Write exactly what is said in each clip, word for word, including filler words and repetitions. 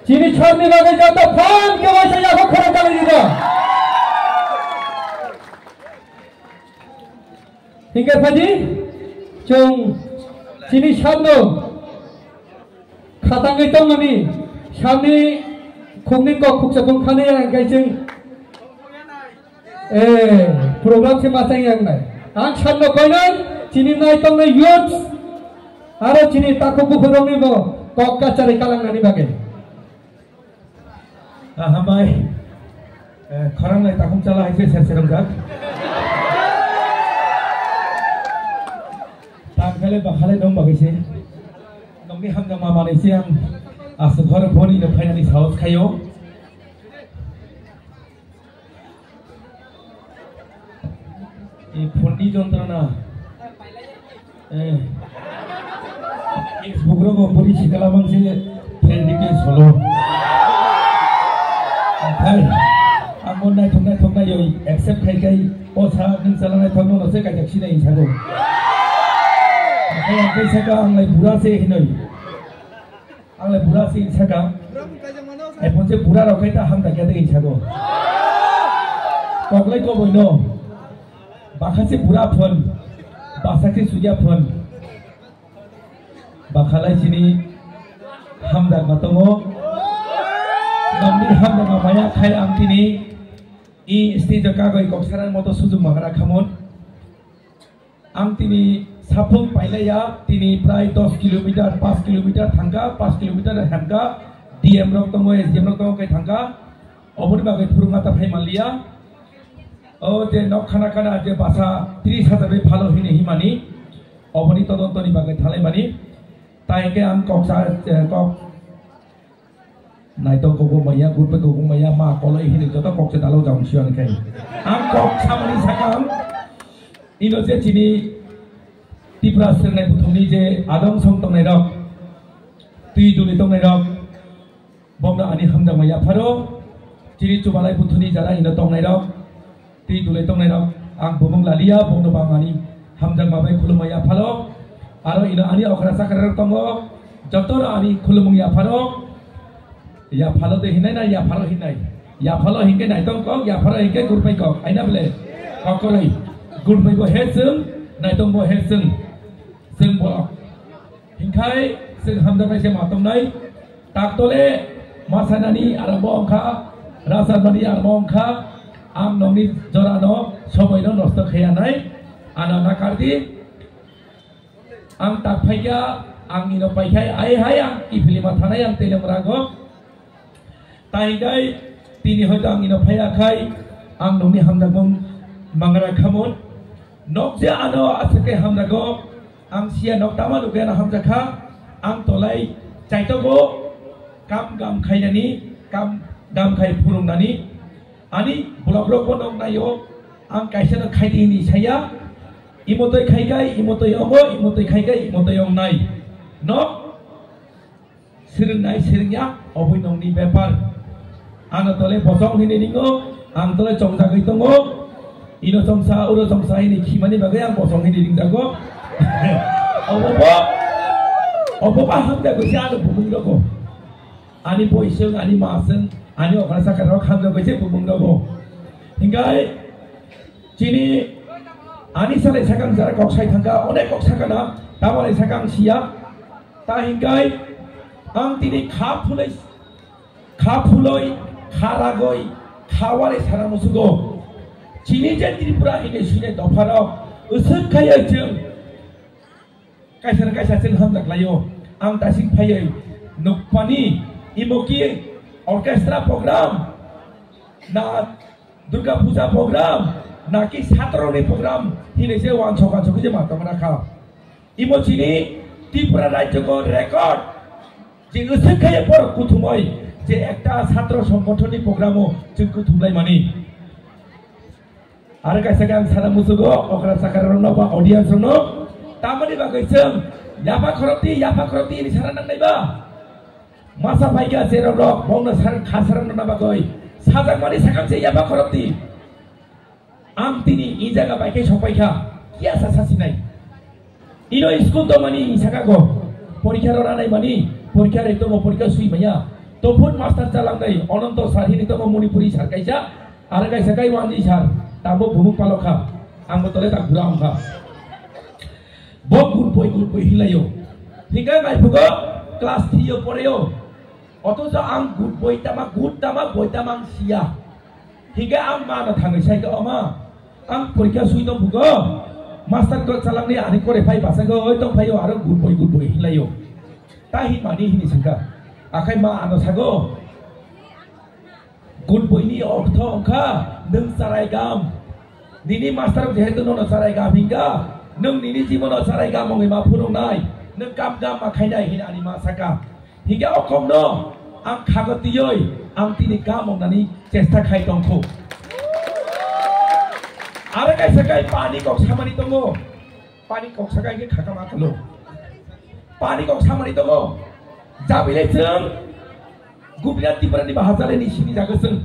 Chini chorni bagwi joto phan khe waisa yaphak khorang kali dida. Hinkhe phaidi chwng chini samno khatangwi tongmani samni khungni kok khuksa khung khani ang kaising. Eh, program se masang yang nai. Ang sanno koinai, chini nai tongnai youth. Aro chini takhuk bukhurokni bo kok kachari kalangnani bagwi. Ah, hambai. Eh, khorang nai takhum chala hai se ser serong jak. Tangkhale bakhale dong bagwi se. Nokni hamjak ma manai se ang aswk hor boni no phainani sahos khaio. Ei phone ni jontrona. Eh. Facebook rogo buri sikala mangse friend request holo. Hai. Amo naithok naithok naioi accept khai khai o sa nung chala naithok no se kajak sinai sago. Hai ang kai saka ang lai bura se hinoi. Ang le bura se saka. Ai phone se bura rok khai ta hamda kya de sago. Koklai ko boino. Bakha se bura phone. Basa se suya phone. Bakhalai sini hamda matongo. Namni hamda mamaya khai ang tini. I stage kagoi kok sarang moto sujung magara khamon. Ang tini saphung pailaiya, tini prai dos kilometer, pas kilometer thangkha, pas kilometer hemkha, D M rok tongo, S D M rok tongo, khe thangkha. Oboni bagwi phurungma ta phai manliya. O je nok khana khana je basa tris hajar bai phalo hini himani, oboni todontoni bagwi thalai mani. Tai khe ang kok sa, eh, kok Naitong kok maya, gurpe kok maya, ma koloi hini joto kok se dalo jang siyan khai. Ang kok samani sakang, ino je chini Tipra sernai buthumni je adong song tongnai rok, twi duli tongnai rok, bomno ani hamjak maya pharo, chini chubalai buthuni jara ino tongnai rok, Twi dulai tongnai rok, ang bumung lalia, bongno bang ani hamjakma bai khulumma yaphalo. Aro ino ani okra chakra rok tongo, jotono ani khulumung yapharo. Yaphalo de hinai na yapharo hinai? Yaphalo hinkhe naitong kok, yapharo hinkhe gurpai kok. Aina bole? Kok koroi. Gurpai bo he chwng, naitong bo he chwng. Chwng borok. Hinkhai chwng hamjaknai se ma tongnai. Taktole masanani aramo wngkha, rasanani aramo wngkha, ang nokni jorano somoino nosto khaiya nai, ano nakardi. Ang tak phaikha, ang ino paikhai, ai hai ang kiphilima thanai ang telem rago. Tai hingkai tini hoito ang ino phaiya khai, ang nokni hamjakmung mangara khamon. Nok je ano aswk khe hamjago, ang siya nok tama nukya na hamjakha, ang tolai chaitogo kam gam khainani, kam gam khai phurungnani. Ani block rok bo nok naio, ang kaisa no khaidi hini saya, imotoi khaikai, imotoi ongo, imotoi khaikai, imotoi ongnai. Nok Swrwngnai swrwngya, obwi nokni bepar. Ano tole bosong hini ringo, ang tole chongjagwi tongo. Ino chongsa, uro chongsa hini khimani bagwi ang bosong hini ringjago. Obobo, oboba hamjagwi se ano bumung rogo. Ani boisong, ani masong, ani okra sakha rok hamjagwi se bumung rogo. Hingai, Chini ani salai sakang jara kok sai thangka, onek kok sakana, tamalai sakang siya. Ta hingkai ang tini kha phulai, kha phuloi, kha ragoi, kha warai sana musugo. Chini je Tripura hini sine dopharok, usuk khaya chwng. Kaisa na kaisa chwng hamjak laio. Ang tasik phaiwi nukpani imo ki orchestra program na Durga Puja program na ki satroni program hinwi se wansok wansok khe je ma tongna kha. Imo chini Tripura rajyo ko record je usuk khe por kuthumoi je ekta satro songgothonni program o chwng kuthumlai mani. Aro kaisa khe ang sana musugo, okra chakra rokno ba audience rokno, tamoni bagwi chwng yapha khorokti, yapha khorokti hini sana nangnai ba? Masa phaikha cherok rok, bongno sar-, kha sarokno na bagwi, sajakmani sakang se yapha khorokti. Ang tini i jaga bai khe sokpaikha, kiya sa sasinai? Ino school tongmani saka go. Porikha rw ranai mani, porikha rw tongo, porikha swi maya. Tophut master chalangnai, Ononto sar hini tongo, Manipuri sar kaisa. Aro kaisa kai wanji sar, tabo bumuk palokha. Ang bo tole tak bura wngkha. Bo good boy, good boy hinlaio. Hinga nai phugo class three o poreo. Othocho ang good boy tama, good tama, boy tama ang siya. Hinga ang ma no thangwi sai ka, "O ma, ang porikha swi tong phugo." Master ko chalangni ani kore phai basa go, "Oi tong phaio, aro good boy, good boy," hinlaio. Ta hin mani hini singka. Akhai ma ano sago. Good boy ni ortho wngkha nwng charai gam. Nini master jehetu nono charai gam hinga, nwng nini jibono charai gam wngwi ma phurungnai, nwng kam gam ma khainai hini ani ma saka. Hinga o kokno ang khago twiwi ang tini gam wngnani chesta khai tongkhu. Aro kaisa kai pani kok samani tongo. Pani kok saka hingke khakam akalo. Pani kok samani tongo. Jabilai chwng Gubina Tipra ni bahajale ni sini jaga chwng.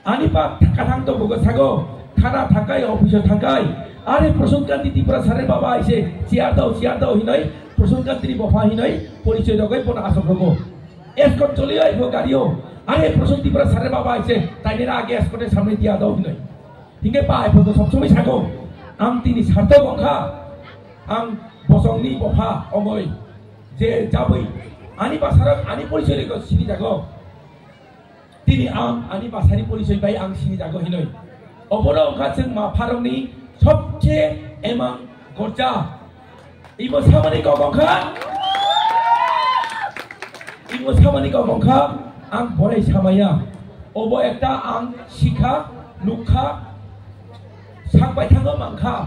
Ani pa kathang to bugo sago. Thana thangkai, office o thangkai. Are Prasant Kanti Tipra sare baba aise, chair dao, chair dao hinoi, Prasant Kanti ni bopha hinoi, porichoi rogoi bono asok rogo. Escort choli oi bo gario. Are Prasant Tipra sare baba aise, tainera age escort e samne dia dao hinoi. Hingke pai photo sob somoi sago, ang tini sarto wngkha, ang bosongni bopha ongoi, je jaboi, ani basarok ani porichoi rego sini jago. Tini ang ani basari porichoi bai ang sini jago hinoi. Obono wngkha chwng ma pharokni sobche emang gorja. Imo samani kok wngkha. Imo samani kok wngkha. Ang borai samaya. Obo ekta ang sikha, nukha, sakbai thango mangkha.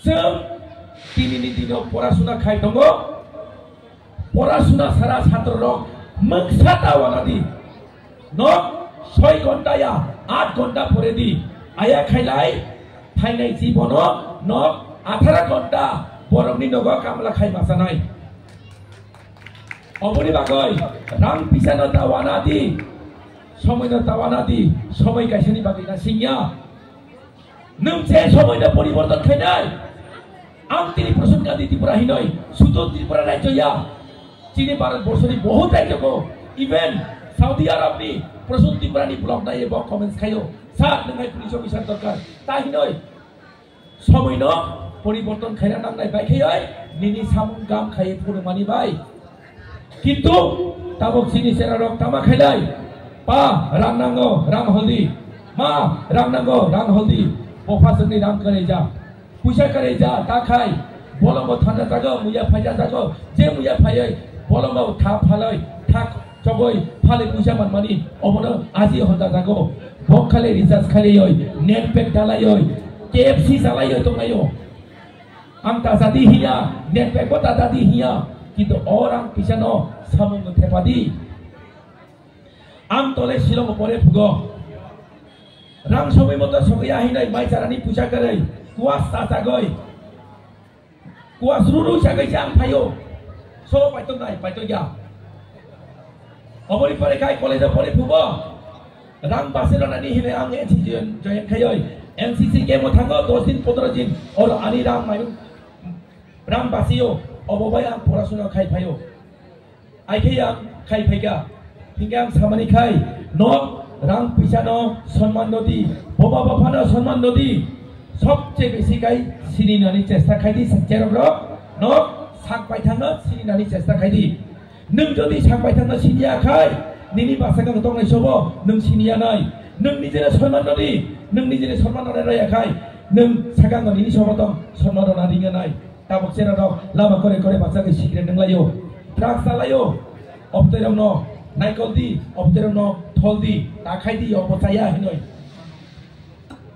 Chwng tinini dino porasuna khai tongo. Porasuna sara satro rok mungsa ta wanadi. Nok soi ghonta ya aat ghonta pore di. Aya khailai phainai jibono nok atharo ghonta borokni nogo kamla khai masanai. Oboni bagoi rang pisano ta wanadi, somoino ta wanadi, somoi kaisani bagwi na singya. Nwng je somoino poriborton khainai. Ang tini Prasant Kanti Tripura hinoi, sudu Tripura rajyo ya. Chini Bharat borso ni bohut rajyo ko, even Saudi Arab ni Prasant Tripura ni blog nai bo comments khayo. Sir, nwngai police officer dorkar. Ta hinoi, somoino poriborton khaina nangnai bai khayoi, nini samung gam khayoi phuru mani bai. Kintu tabok chini chera rok tama khailai. Pa, rang nango, rang holdi. Ma, rang nango, rang holdi. Bopha chwngni rang kwrwi ja. Puisa kwrwi ja, ta khai. Bolongo thanda jago, muya phaija jago. Je muya phaioi, bolongo tha phaloi, tha chogoi, phaloi puisa manmani. Obono aji honda jago. Bok khale recharge khalaioi, net pack dalaioi, K F C chalaioi tonglaio. Ang ta jadi hiya, net pack bo ta jadi hiya, kintu orang pisano samung thepadi. Ang tole Shillong pore phugo. Rang somoi moto sokya hinai mai charani puja karai, kuas ta jagoi. Kuas ruru jagai jang phayo. So paito nai, paito ya. Obori pore kai college pore phugo. Rang base rana ni hinai ang N C C join, join khayoi. N C C camp o thango dos din, pondro din. Oro ani rang mayu. Rang basio, obo bai ang porasuna khai phaio. Aikhe ang khai phaikha. Hingke ang samani khai, nok rang puisa no sonman nodi, boba bapha no sonman nodi. Sobche besi kai sini nani chesta khai di, cherok rok, nok sak paithang no sini nani chesta khai di. Nwng jodi sak paithang no siniya khai, nini basa kang tongnai sobo nwng siniya nai. Nwng nijera sonman nodi, nwng nijera sonman nodi raya khai, nwng sakang no nini sobo tong sonman rona ringa nai. Tabok chera rok lama kore kore bachagwi cigarette nwnglaio, drugs chalaio, obtwi rokno naikol di, obtwi rokno thol di, ta khai di, obo chaya hinoi.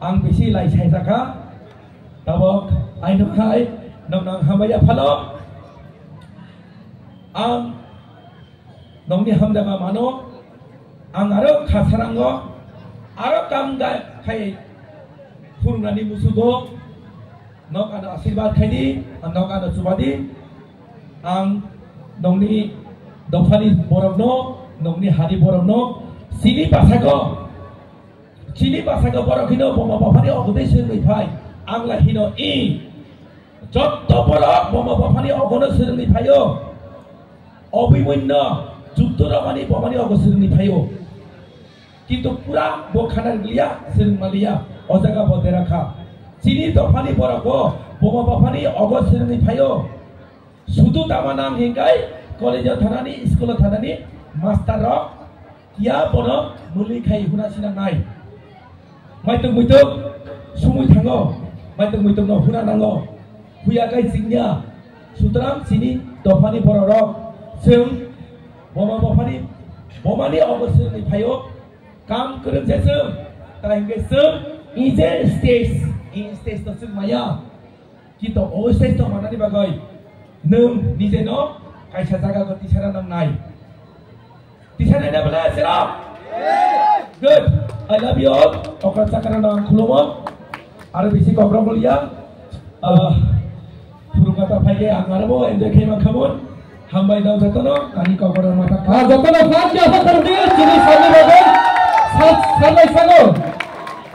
Ang bisi lai sai jakha, tabok aino khai, nokno ang hambai ya phalo. Ang nokni hamjama mano, ang aro kha sarango, aro kam ga khai phurungnani musugo, nok ano asirwad khai di, ang nok ano chuba di, ang nokni dophani borokno, nokni hani borokno, chini basago, chini basago borok hino boma baphani ogotwi sengwi phai, ang lai hino i, Jotto borok boma baphani ogono swrwngwi phaio. Obwi muino jukto romani bomani ogo swrwngwi phaio. Kintu pura bo khana rwliya, swrwng maliya, o jaga bo dera kha. Chini dophani borok bo boma baphani ogo swrwngwi phaio. Sudu tama nang hinkai college o thanani, school o thanani master rok ya bono muli khai huna sina nai. Maituk muituk sumui thango, maituk muituk no huna nango. Huya kai chingya, sutrang chini dophani borok rok, chwng boma bophani, bomani ogo swrwngwi phaio, kam kwrwng se chwng, tai hwnkhe chwng ije stage, i stage no chwng maya. Kintu o stage tong manani bagwi nwng nijeno kaisa jaga go tisana nangnai. Tisana na bela sera. Good. I love you all. Okra chakra nang khulumo. Aro bisi kokrok liya. Ah, purukata phaike ang aro bo enjoy khai mankhamon. Hambai dong jotono, ani kokoro mata. Ah, jotono phan ke apa kerdi, chini sani bagai. Sat, sabai sago.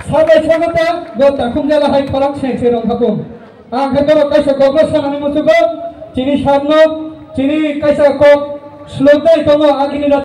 Sabai sago ta, go takhum jala hai khorok seng se rong khapung. Ang khe borok kaisa kok no sanani muchungo, chini sakno, chini kaisa kok slok dai tongo, agini